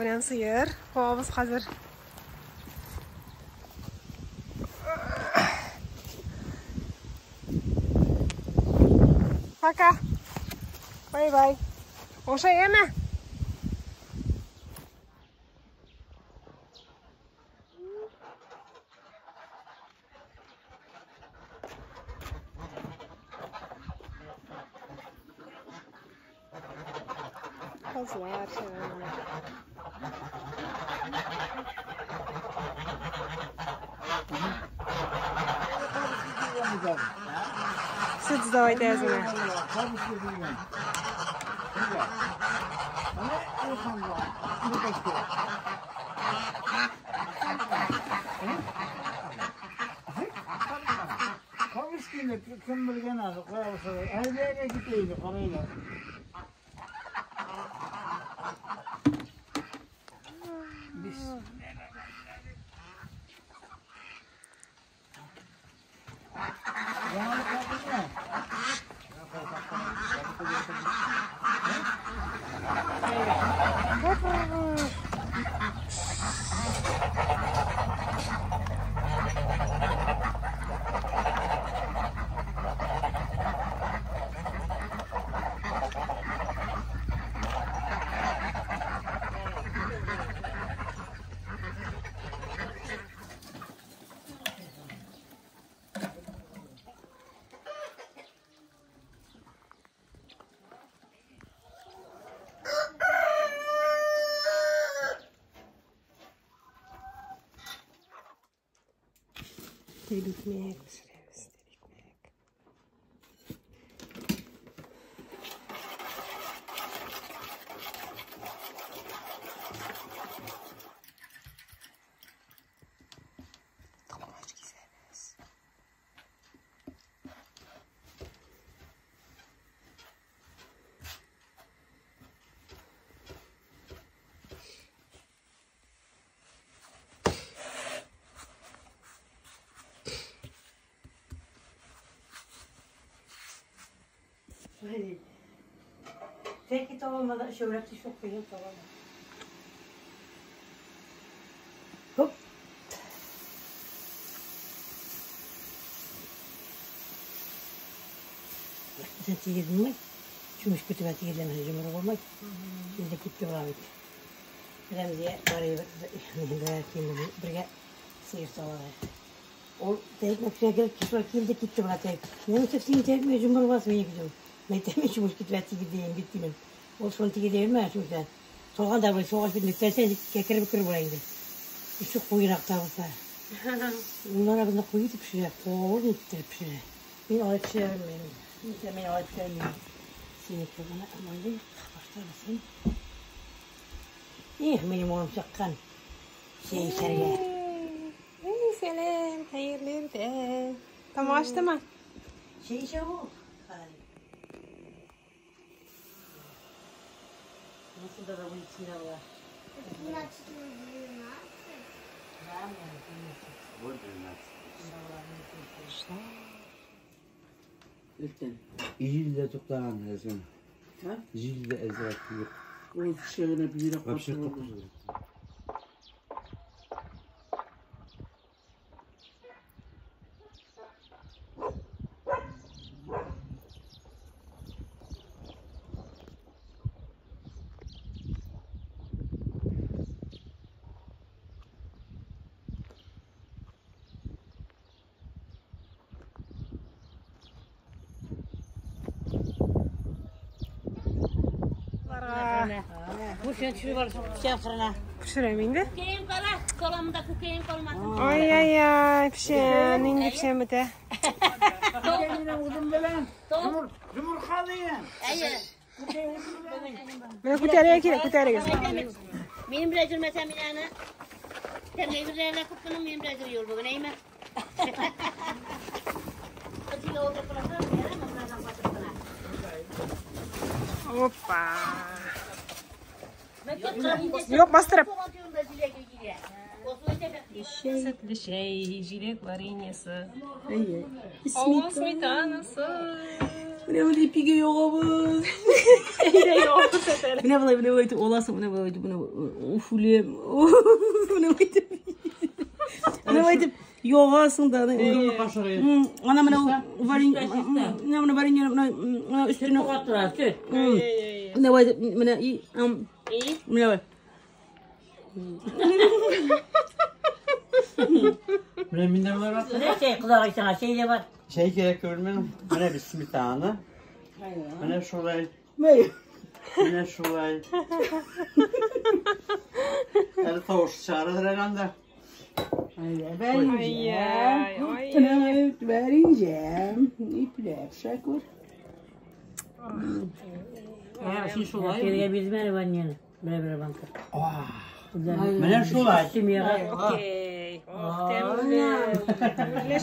белән сыер. Куабыз хәзер. Пока. Бай-бай. Ошай әмә. Казлар чыга. Сөт сдавать әзенә. Кем белгән әле, кая Әйдәгә китә инде, карыйлар. Тәбикмәк пешерәбез, тәбикмәк. Токмач кисәбез. Teki tavalmada şöhreti çok güzel tavalmadı. Hop. Sen tigirdin mi? Çumuş kötü tigirlemesi cumhur olmak. Şimdi gitti bu Remziye parayı birge seyir sağladı. O teyip gerek kişiler kildi gitti buna teyip. Ne tepsini teyip cumhur basmaya gidiyorum. Ne demek çumuş kötü tigirdeyim bitti ben. O son tigirdeyim mi çumuşlar? Soğan da böyle soğan bir nüklerseniz kekir bükür burayı. Şu koyurak da olsa. Bunlara bunu koyu pişirir, koğur ittir pişirir. Ben öyle pişiremiyorum. Ben öyle pişiremiyorum. Seni kızına aman değil, başlar mısın? İyi, benim oğlum çakkan. Şey içeriye. İyi, selam, hayırlı irte. Tam açtı mı? Şey içeri bu. Nasıl da bu içinde var? Jille to'xtagan rezon. Jille ezrak yo'q. O'z pishig'ini buyruq Вообще qilib. Pişireyim indi. Kukeyim kala, kolamda kukeyim kalmasın. Ay ay ay, pişen, indi pişen bite. Beni kutaraya gerek, kutaraya. Benim bile cürmesem inanı. Sen ne güzel kupkunun benim bile cürüyor bugün, iyi mi? Hoppa. Yok bastırıp. Sütlü şey, jilek varenyası. Oğul smetanası. Менә моны ипигә ягабыз. Әйдә ягабыз әле. Менә болай, менә болай итеп аласың, менә болай итеп, менә уф, үлем. Менә болай итеп. Менә болай итеп ягасың да. Ана менә варенье, менә менә варенье, менә менә өстенә. Катыра, сөт. Менә болай итеп, менә и, И? менә болай. Менә миндә болар бар. Менә чәй, кодагый сиңа чәй дә бар. Чәй кирәк күрмәм. Менә бит сметана. Менә шулай. Менә шулай. Әле тавыш чыгарыдыр әле анда. Ай, ай. Варенье. Ипләп, Шәкүр. Биргә бирдем әле ваньяны. Берәр-берәр банка. Менә шулай. Семьяга. Окей. Ох, тәмле. Тәмле.